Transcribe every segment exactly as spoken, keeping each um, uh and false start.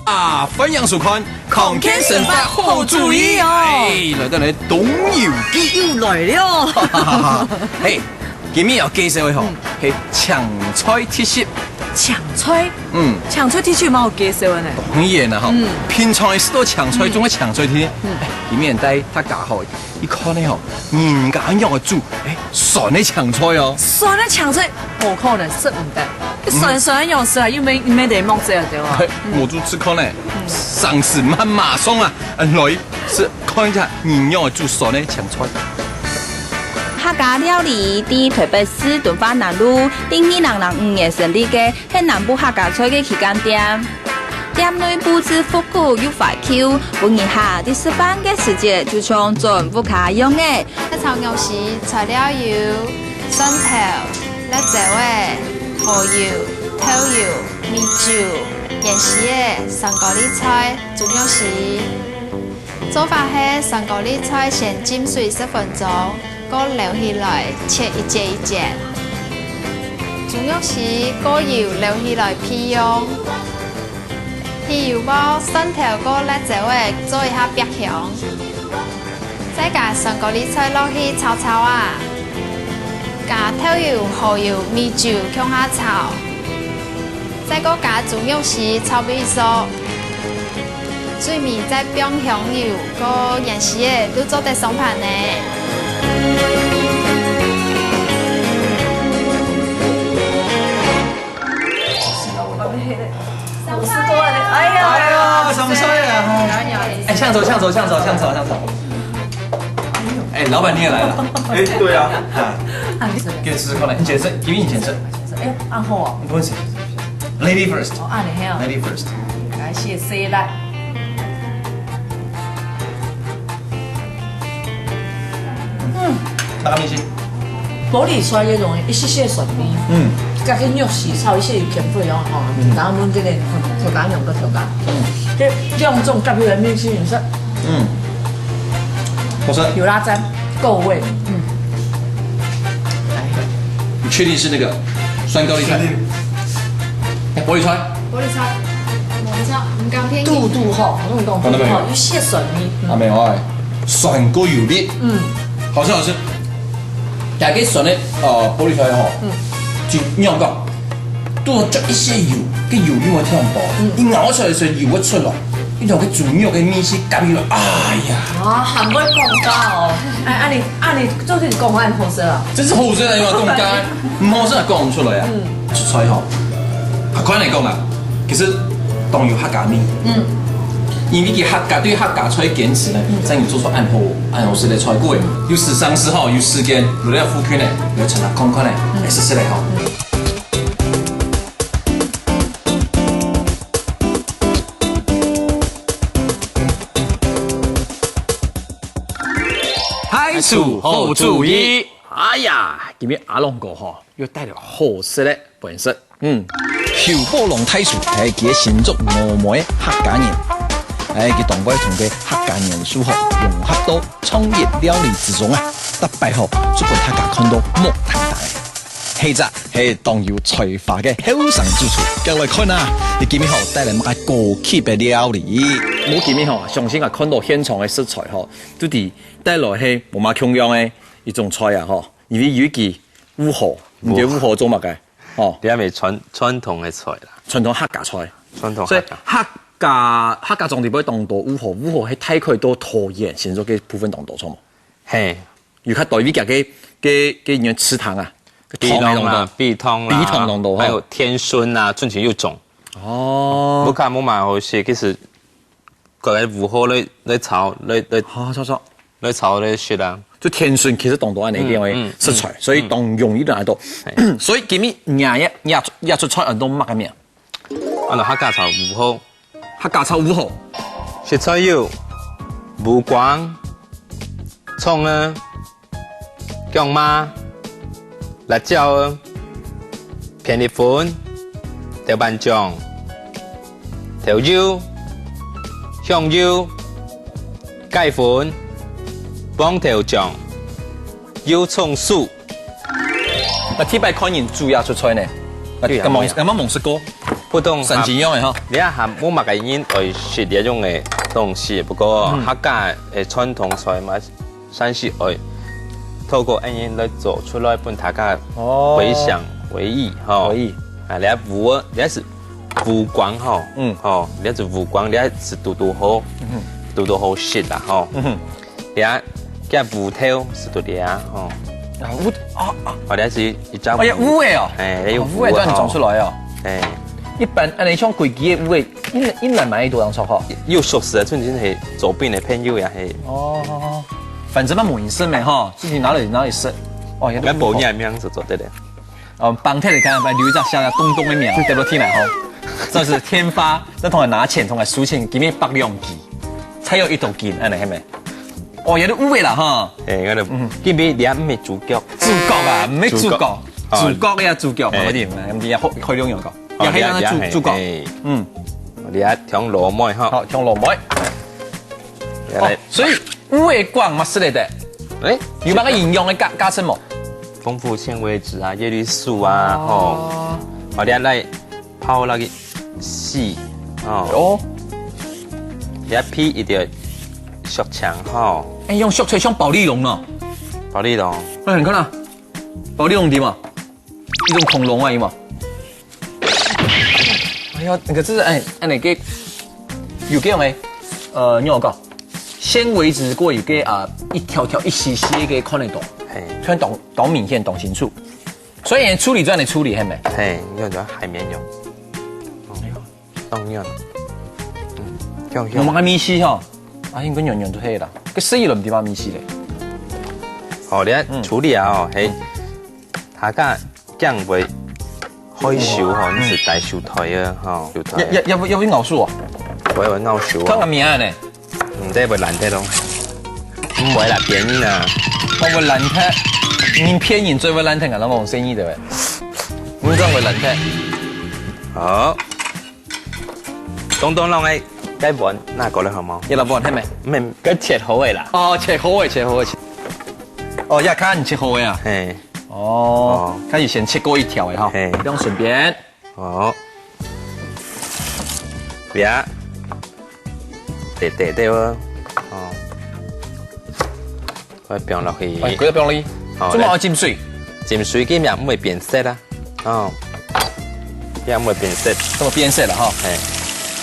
啊，歡迎收看《康健生活好煮意》哦。哎，來到來東遊記。又來了。嘿，今日要介紹个吼，係青菜特色。青菜？嗯。青菜特色有麼个好介紹个呢？當然啦吼，嗯。平常个食到青菜，嗯。種个青菜特色。嗯。哎，今日帶大家吼， 你看呢吼，人家仰仔煮，哎，酸个青菜哦。酸个青菜，無可能食毋得。酸酸个樣式啊，又無，無得摸這个對吧？嘿，無煮試看呢，上次慢慢送啊，來試看一下人仰仔煮酸个青菜。客家料理在台北市敦化南路，在二零零五年成立个 係南部客家菜个旗艦店。店內佈置復古又懷舊，分人客在食飯个時節就像轉屋下樣仔。這炒肉絲材料有蒜頭、辣椒仔、蠔油、豆油、米酒、芫荽仔、酸高麗菜、豬肉絲。 做法係酸高麗菜先浸水十分鐘，過撈起來切一節一節。豬肉絲過油撈起來備用。起油鑊蒜頭過辣椒仔做一下煏香，再加酸高麗菜落去炒炒啊，加豆油、蠔油、米酒共下炒。 再過加豬肉絲炒分佢熟，最尾再放香油，過芫荽仔就做得上盤呢。五十多萬的，哎呀，哎呀，上菜啊！哎，向左，向左，向左，向左，向左。哎，老闆你也來了。哎，對啊。啊，給我試試看來，你先吃，給你先吃。 哎，恁好哦。不是，lady first。哦，恁樣嘿哦。Lady first。來，謝謝啦。嗯。哪个味緒？玻璃菜个容易一息息酸味。嗯。加个肉絲炒一息有甜味哦，吼。嗯。然後燜這个，嗯，口感兩个口感。嗯。這兩種搭配个味緒，你說嗯。好吃。有拉赞，够味。嗯。你确定是那个酸高丽菜？确定。哎，玻璃菜？玻璃菜，我不知道，你刚偏硬。肚肚吼，我跟你讲，看到没有？肚肚吼，有些酸味。嗯。啊，没有哎，酸过有力。嗯。好吃好吃。加个酸的，呃，玻璃菜吼，嗯。就咬个 多加一些油，个油因為忒多，嗯。一咬出來个時候油會出來，一同个豬肉个味緒夾起來，哎呀！啊，還會講到哦。哎，啊你，啊你，就是講恁好食啊。真是好食啊，因為講加，毋好食啊，講毋出來啊。嗯。出菜吼，客觀來講啊，其實當有客家味。嗯。因為佢客家對客家菜堅持呢，嗯。正有做出恁好，恁好食个菜。各位，有時常時吼，有時間，落來附近呢，來參加看看呢，嗯。來試試咧吼。 大廚好煮意。哎呀，今日阿龍哥吼，又帶來好食个分食。嗯，侯寶龍大廚係佢个新竹峨眉个客家人，哎，佢當會同个客家元素吼融合到創意料理之中啊，逐擺吼，就分大家看到目瞪瞪个。 係隻係當有才華个後生主廚，遽來看啊！你今日吼帶來麼个高級个料理？無今日吼，相信啊看到現場个食材吼，就知帶來係無麼共樣个一種菜啊吼。因為有一支芋荷，你知芋荷做麼个？吼，這係傳，傳統个菜啦。傳統客家菜。傳統客家。所以客家，客家庄裡背當多芋荷，芋荷係大概到桃園、新竹个部分當多，著無？嘿。 有較多，因為佢个，个，个原池塘啊，个塘个當多。陂塘啊，陂塘啦，陂塘當多，還有天孫啊，春天有種。哦。屋下無麼好食，其實過來芋荷來，來炒，來，來，好，好，好。來炒來食啊。就天孫其實當多恁樣个，嗯，嗯，食材，嗯，所以當容易拿到。嗯。所以今日你也，你也，也出菜很多麼个名？啊，就客家炒芋荷。 客家炒芋荷。食材有：芋梗、蔥仔、薑嫲、辣椒仔、片栗粉、豆瓣醬、豆油、香油、雞粉、黃豆醬、油蔥酥。 該第一擺看人煮這出菜呢，該，對啊，該吂，對啊。該吂吂食過。普通三斤樣个吼。你看，還無麼个人愛食這種个東西，不過客家个傳統菜嘛，算是愛透過恁樣來做出來，分大家哦。回想回憶吼。回憶。啊，你看烏，你看係烏光吼，嗯。吼，你看係烏光，你看係堵堵好，嗯。堵堵好食啦吼。嗯哼。 呀，這烏頭係到這吼。啊，烏，啊，啊。哦，這係一隻哎呀，烏个哦。哎，有哦，烏个烏个吼。正做出來哦。哎。一般，恁樣像規支个烏个，一，一來買幾多張出吼？有熟識个，像真係做兵个朋友也係。哦，反正嘛，無人識咩吼，自己哪裡哪裡識。哦，也都該報你个名就做得了。 哦，幫佢个，看，留一隻小小東東个名，跌落地來吼。這是天發，那同學拿錢，同學收錢，今日百兩支，才有一斗斤，恁樣係無？哦，也都有个啦哈。哎，𠊎就，嗯。今日你也毋係主角。主角啊，毋係主角。主角。哦。主角呀，主角，哎。我哋，我哋開，開兩樣个。哦，也係讓佢主，也，也，主角。哎。嗯。你也調老妹哈。好，調老妹。也來。哦，所以 烏个光嘛食得个。哎，有麼个營養个價，價值無？豐富纖維質啊，葉綠素啊，哦。吼。好，你來泡那個水，哦。哦。你皮一定要削淨，吼。哎，用削出來像保麗龍呢。保麗龍。哎，你看啊，保麗龍對嘛？一種恐龍啊，有嘛？ 哎呀，那個就是，哎，哎，那個，有這樣个，呃，你有講，纖維質過有個，啊，一條條、一絲絲个看得到，嘿。看當，當明顯、當清楚。所以處理這樣个處理，係無？嘿，用這海綿用。哎喲。當然。嗯，這樣，這樣。有麼个味緒吼？啊，應該軟軟就係啦。該細粒地方味緒咧。好，你看，嗯。處理啊，哦，嘿。嗯。 大家驚會害手吼，嗯。你係戴手套啊，吼，手套啊。要，要，要不，要不咬手啊？會，會咬手啊。看個面啊呢。嗯，這會爛忒咯。毋會啦，騙人啊。哦，會爛忒，人騙人最會爛忒啊，人講生意个喂。你這樣會爛忒。好。東東讓該，該碗拿過來好無？這個碗係無？毋係，該切好个啦。哦，切好个，切好个，切。哦，這看你切好个啊。嘿。 哦，哦。開始先切過一條个哈，嘿。這樣順便。哦。呀。對，對，對哦。哦。我放落去。哎，佢放落去。好，做麼个浸水？來。浸水，佢也毋會變色啊。哦。佢也毋會變色。這麼變色了哈。嘿。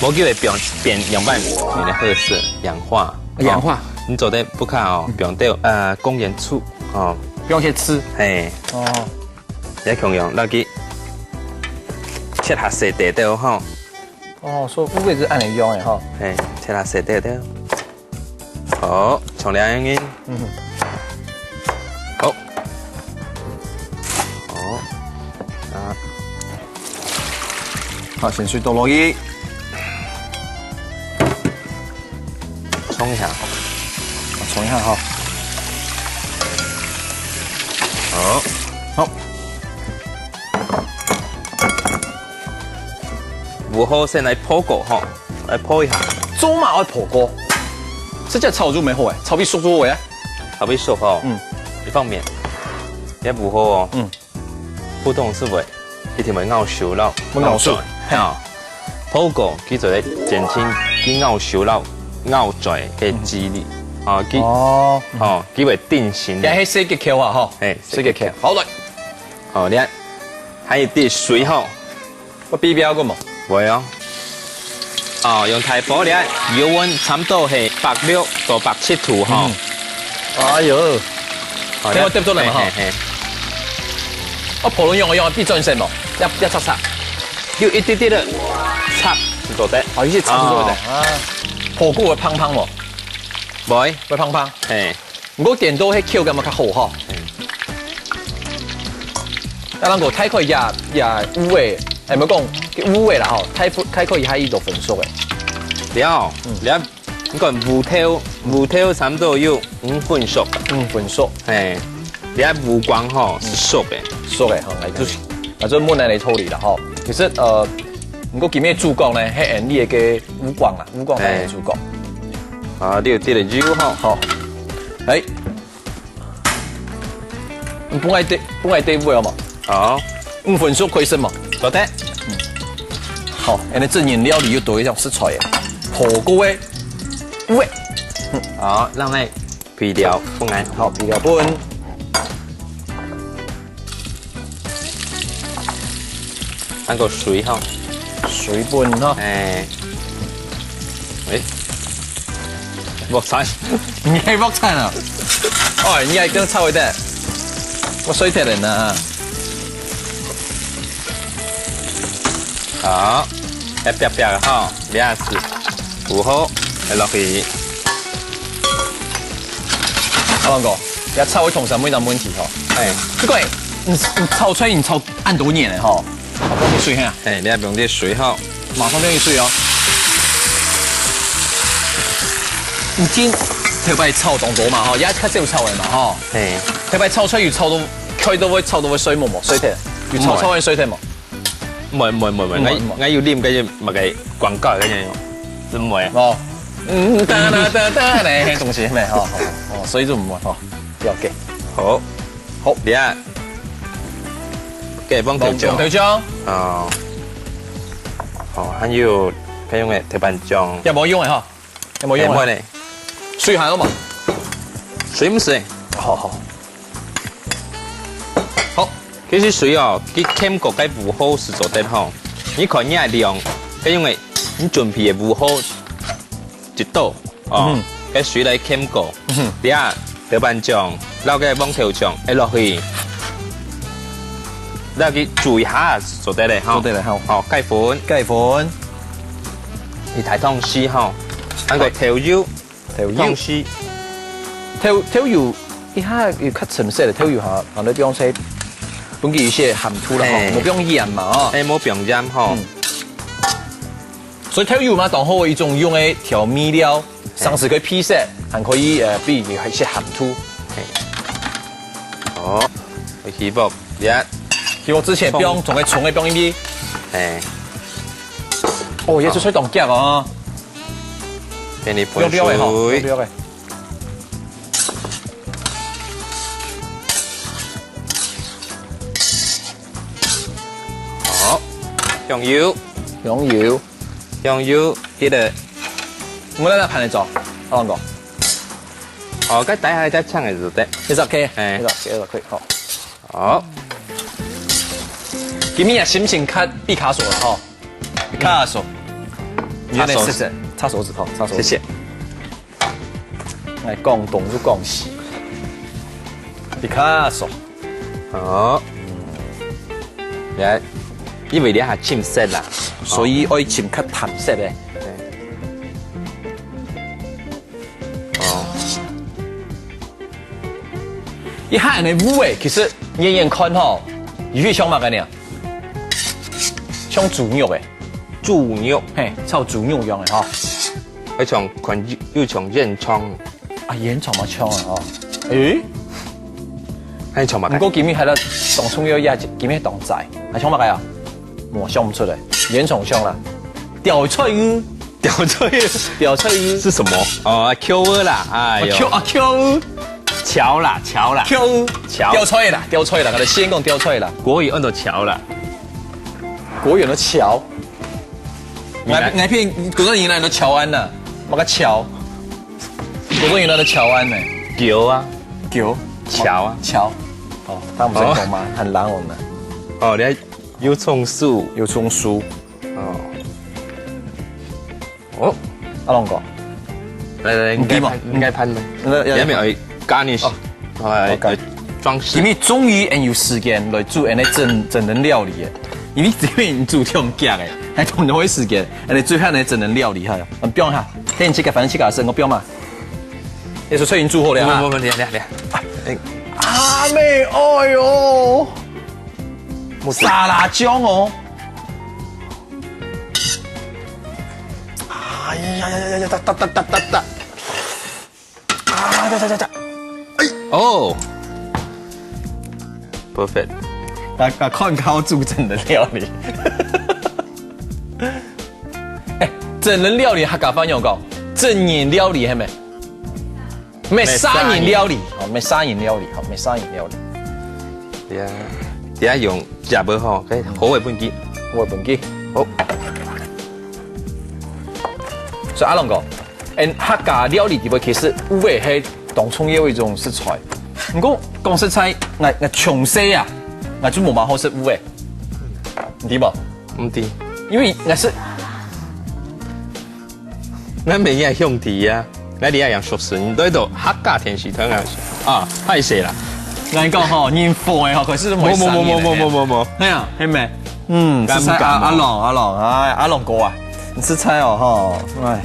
無機會變，變樣般，你的褐色氧化。氧化。哦，你做得不看哦，嗯。放到，呃，公園處，哦。不用去吃。嘿。哦。 也共樣，落去切下細塊塊吼。哦，所以烏个係恁樣用个吼。嘿，切下細塊塊。好，像這樣个。嗯哼。好。好。啊。好，先水倒落去。 沖一下。哦，沖一下哈。好。好。烏河先來泡過哈，來泡一下。做麼愛泡過？直接炒就無好欸，炒分熟就好欸。炒分熟哈。嗯。一方面，也烏河哦。嗯。 普通係會，一定會咬手摎，會咬手。咬嘴，吼。泡過，佢就會減輕佢咬手摎咬嘴个機率。哦，佢，哦。哦，佢會定型个。也係細个口啊，吼。嘿，細个口。細个口。好來。好，你看，還有滴水吼。我比標過無？會哦。 哦，用大火咧，油溫差不多係百六到百七度吼。嗯。哎喲，好，聽我跌出來嘛吼。嘿，嘿，嘿。哦，泡到用用，必轉身無？要，要擦擦。有一滴滴个擦，就做得。哦，有些擦就做得。哦。啊，泡過會芳芳無？會。會芳芳。嘿。 毋過顛倒係口感嘛較好吼。嗯。啊，人講大概也，也烏个，哎，毋好講烏个啦吼，大概，大概也係一種分熟个。了，嗯。了，你看烏頭，烏頭差不多有五分熟。五分熟。嘿，了烏光吼，嗯。係熟个。熟个吼，來，就是，啊，這問題來處理啦吼。其實，呃，毋過今日主角呢，係恁樣个烏光啦，烏光才係主角。嘿。啊，你有滴个油吼。好。哎。 你分𠊎滴，分𠊎滴烏个好無？好。五分熟可以食無？做得。嗯。好，恁樣正經料理又多一種食材了，火鍋个，喂，好，讓佢配料分來，好，配料分，還有水吼，水分吼，哎，哎，鑊菜，你還鑊菜啊？哦，你還跟炒一點，我水忒了呢。 好，愛煏煏个吼，這下係五號，愛落去。阿龍哥，這炒會同時問到問題吼。哎，這個，你你炒出來，你炒恁多年了吼，放點水哈。哎，你愛放點水吼。馬上放點水哦。你今頭擺炒當多嘛吼，也較少炒个嘛吼。哎，頭擺炒出來有炒到，開到會炒到會睡目無？睡忒，有炒炒會睡忒無？ 毋會毋會毋會毋會，毋會毋會。𠊎有啉該隻麼个廣告該隻，真毋會。哦，嗯，噠噠噠噠，那些東西沒，哦哦哦，所以就毋會哦，了解。好，好，你看，給放豆醬，放豆醬，哦，哦，還有該用个豆瓣醬，也無用个哈，也無用个，哎，無呢，水還有嘛？水毋使，好好。 好，其實水哦，佢浸過該烏蝦就做得吼。你看你个量，該用个你準備个烏蝦一到哦，嗯哼。該水來浸過，嗯哼。這下豆瓣醬，摎該黃豆醬，愛落去，摎佢煮一下就做得了吼。做得了吼。好，雞粉，雞粉，一大湯匙吼，還有豆油。 豆油。湯匙。豆豆油一下有較深色个豆油哈，然後放在，分佢一些鹹度啦吼，嘿。無放鹽嘛哦。哎，無放鹽吼。嗯。所以豆油嘛，當好一種用个調味料，嘿。同時可以配色，還可以呃，分佢一些鹹度。嘿。好，起鑊，呀。起鑊之前放，放，放个蔥个放入去。嘿。哦，也係水當遽哦。 給你放水。用不要的吼，用不要的。好，香油。香油。香油，記得。我來拿盤來做，阿龍哥。哦，該底下再嗆个就對。It's OK，哎。It's OK，it's OK，好。好。今日啊，心情較畢卡索了吼。 Picasso，你有點謝謝，擦手指頭，擦手指。謝謝。哎，講東就講西。Picasso。好。來，因為你還深色啦，所以愛深較淡色的。對。哦。一下恁樣烏誒，其實遠遠看吼，有點像麼个呢？像豬肉誒。 豬肉。嘿，炒豬肉樣个吼。好像看又，又像煙腸。啊，煙腸嘛像啊吼。誒？還像麼个？毋過今日還在當重要呀，今日當在，還像麼个啊？無想毋出來，煙腸像啦。吊菜魚。吊菜魚。吊菜魚。是什麼？哦，Q魚啦，哎喲。哦，Q，啊，Q魚。橋啦，橋啦。Q魚。橋。吊菜啦，吊菜啦，𠊎等先講吊菜啦。國語安到橋啦。 國語安到橋。𠊎，𠊎騙，古早人安到橋安吶，麼个橋？古早人安到橋安呢？橋啊。橋？橋啊。橋。哦，他們在講嗎？很難哦呢。哦，你還有蔥酥。有蔥酥。哦。 哦，阿龍哥，來來來，你知嗎？應該拍，應該拍咩？那，要，你還沒有，哎，garnish，哦，哎，OK。哎，裝飾。今日終於還有時間來煮恁樣真，真人料理誒，因為這邊煮忒遽誒，還當多時間，恁樣煮恁樣真人料理哈，嗯，不用哈，等你去个，反正去个事，我不用嘛。也是翠雲煮好了哈。不不不，你你你，哎，阿妹，哎喲，沙拉醬哦。 哎呀呀呀呀呀！哒哒哒哒哒哒！啊，哒哒哒哒！哎，哦，perfect。大家看到煮真人料理。哎，真人料理客家話仰講？真人料理係無？ 咩沙人料理，哦，咩沙人料理，哦，咩沙人料理。對啊，對啊，用食个吼，該好个本機。好个本機。好。所以阿龍哥，嗯，客家料理裡背其實芋仔係當重要一種食材。毋過講實在，𠊎𠊎從細啊，𠊎就無麼好食芋仔，你知無？毋知。因為𠊎係 𠊎乜也兄弟啊，𠊎這樣熟識，你對到客家電視台啊，啊，歹勢啦。𠊎講吼，人火个吼，可是無無無無無無無無，係啊，係無？嗯，尷尬嘛。食菜啊，阿龍阿龍，哎，阿龍哥啊，你食菜哦吼，哎。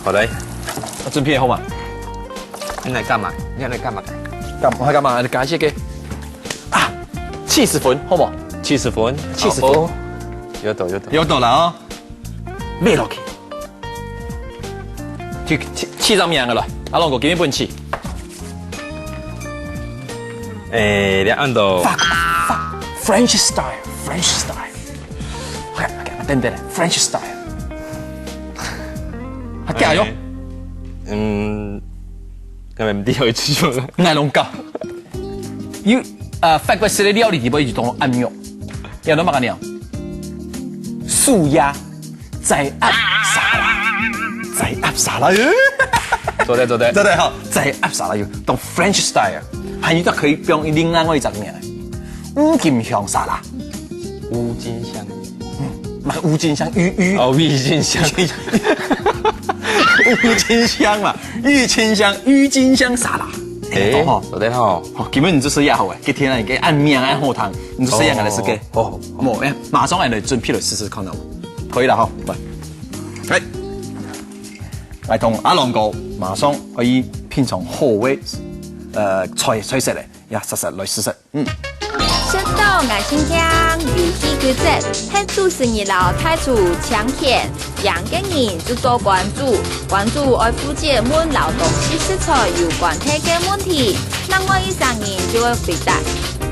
好的。準備好嘛？你來幹嘛？你來幹嘛？幹嘛幹嘛？你感謝个啊，七十分好無？七十分，七十分。好，有到有到。有到了哦。 搣落去。去去去上面个了，阿龍哥，今日分你。誒，你按到法法 French style，French style。OK OK，等等，French style。還加油！嗯，根本第二句就。奶龙糕。有呃，法國式个料理裡背有當暗肉，有當麼个呢？素鴨。 在鴨沙拉，在鴨沙拉。做得做得。對對哈，在鴨沙拉有當 French style，還有一個可以用另外一隻名，鬱金香沙拉。鬱金香。嗯，那個鬱金香，鬱鬱。哦，鬱金香。鬱金香嘛，鬱金香，鬱金香沙拉。誒，做得吼。好，今日你就食也好誒，今天啊，你个暗面啊，好湯，你就食也來食个。好，好，好。無，誒，馬上來準備來試試看啊。 可以了哈，來，來，來同阿龍哥馬上可以品嚐好味，呃，菜菜色嘞，呀，實實來試試，嗯。食到𠊎心驚，遊戲規則，係主持人摎大廚搶權，贏个人就做關主，關主愛負責問摎當地食材有關係个問題，另外一儕人就會回答。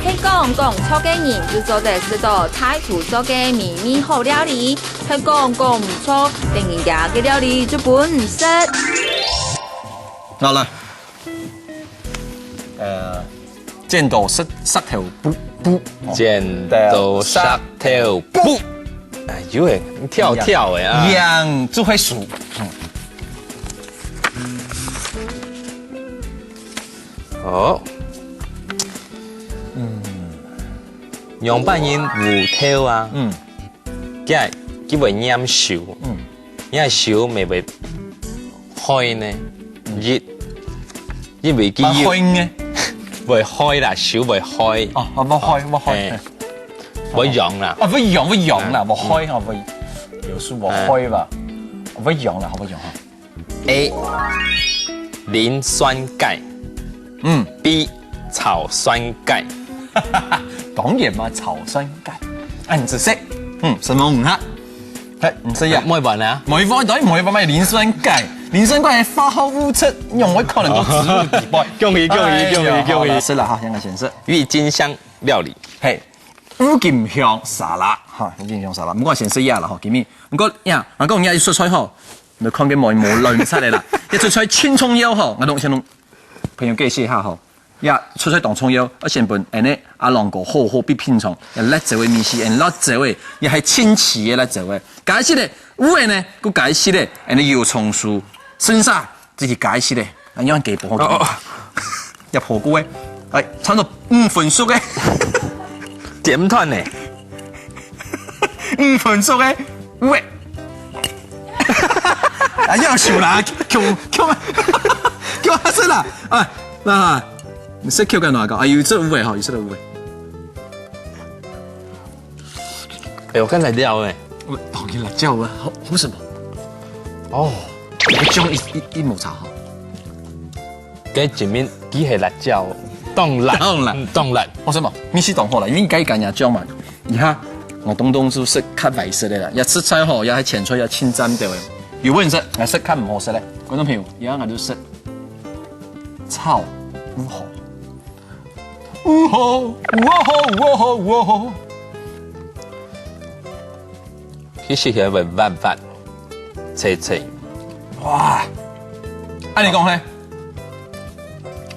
係講講錯个人就做得食到大廚做个秘密好料理。 係講講毋著，等人家个料理就分你食。好了，呃，剪刀石石頭布布，哦，剪刀石頭布。哎喲喂，你跳跳的啊！贏就會輸。嗯。好。嗯。仰般形芋頭啊？嗯。 佢佢會黏手，嗯。佢个手乜會開呢，一，因為佢有會開呢？會開啦，手會開。哦，哦，會開，會開。哎，會癢啦。啊，會癢，會癢啦，嗯。會開哈，會，有時會開吧，會癢啦，會癢哈。 A，淋酸雞。嗯。B，炒酸雞。當然嘛，炒酸雞。哎，你食食，嗯，承蒙你哈。哎，你食呀？每碗啊？每碗，當然每碗嘛，淋酸雞。淋酸雞係化學物質，用會可能都植入裡背。恭喜恭喜恭喜恭喜！哎呀，好啦，食了哈，先來先食。鬱金香料理。嘿，鬱金香沙拉，哈，鬱金香沙拉，毋過先食呀啦，吼，今日。毋過呀，人講人家一出菜吼， 你看个無無亂出來啦，這出菜盡重要吼，𠊎同先同朋友解釋一下吼。呀，出菜當重要，愛先分恁呢阿龍哥好好去品嚐，這辣椒个味緒，恁辣椒个，也係清奇个辣椒个。加一息个芋仔呢，佮加一息个恁呢油蔥酥，剩下自己加一息个，恁樣加無好。哦哦，也烰過个，哎，差不多五分熟个。點斷呢？五分熟个芋仔。 啊，要手啦，強強強啊，是啦，哎，那你是Q干哪个？啊，有這味吼，有這个味。哎，我剛才掉哎。我倒給辣椒啊，好好什麼？哦，辣椒一一一抹茶哈。 該前面佢係辣椒，當辣，當辣。嗯，當辣。我想嘛，你是當好啦，因為該干牙椒嘛，以下我當當就食較白色个啦，也食菜吼，也係前菜也清淡个。有人食，也食較毋好食个。觀眾朋友，以下我就食炒芋荷。芋荷，芋荷，芋荷，芋荷。 佢食起來會滑滑、脆脆。哇！恁呢講呢？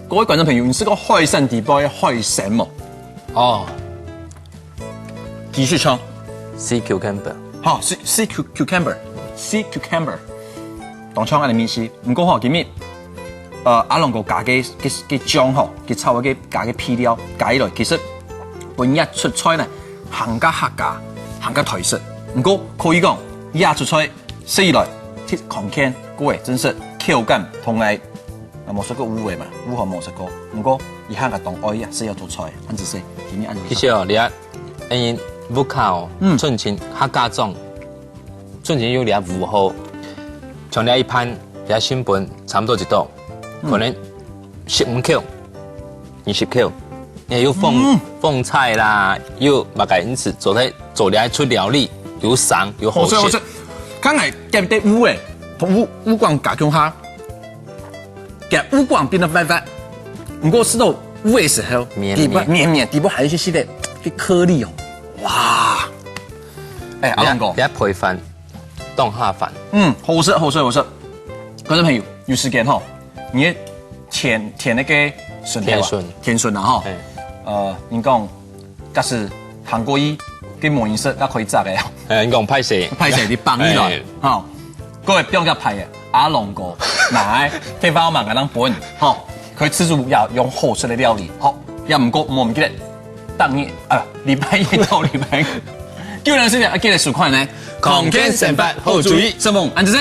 各位觀眾朋友，你食過海產底背个海參無？哦，繼續唱。Sea cucumber。好，sea sea cu- cucumber，sea cucumber，當像恁个味緒。毋過吼，今日，呃，阿龍哥加个个个醬吼，个炒个加个配料加起來，其實分這出菜呢，行加客家，行加台式。毋過可以講，這出菜食起來，忒康健，各位真實口感同來，啊，無食過芋仔嘛，芋仔無食過。毋過一下个當愛呀，係要做菜，恁仔細，今日恁仔細。其實哦，你啊，因為屋下哦，嗯純正客家庄，純正有你啊芋仔，像你啊一盤，你啊成本差不多一多，可能十五塊、二十塊，也有凤凤菜啦，有麼个，因此做得做得出料理，有生有好食。好食好食。剛才夾个芋仔，芋芋乾加中下，夾芋乾變得白白，毋過食到芋仔時候，綿綿底部綿綿，底部還有一些些的个顆粒哦，哇！哎，阿龍哥你，啊配飯，當下飯。嗯，好食好食好食。觀眾朋友，有時間吼，你去田田那个筍條啊，田筍田筍啊吼哎，呃，你講，假使行過去，跟無人食，該可以摘个啊。哎，你講歹勢，歹勢，你放起來哎，吼。各位不要給他拍耶，阿龍哥拿來，配飯嘛，給人分，吼，可以自助要用好食的料理，好，也毋過我們記得，當日啊，禮拜一到禮拜五，九點十點，啊，記得收看呢，康健生活好煮意什麼？安子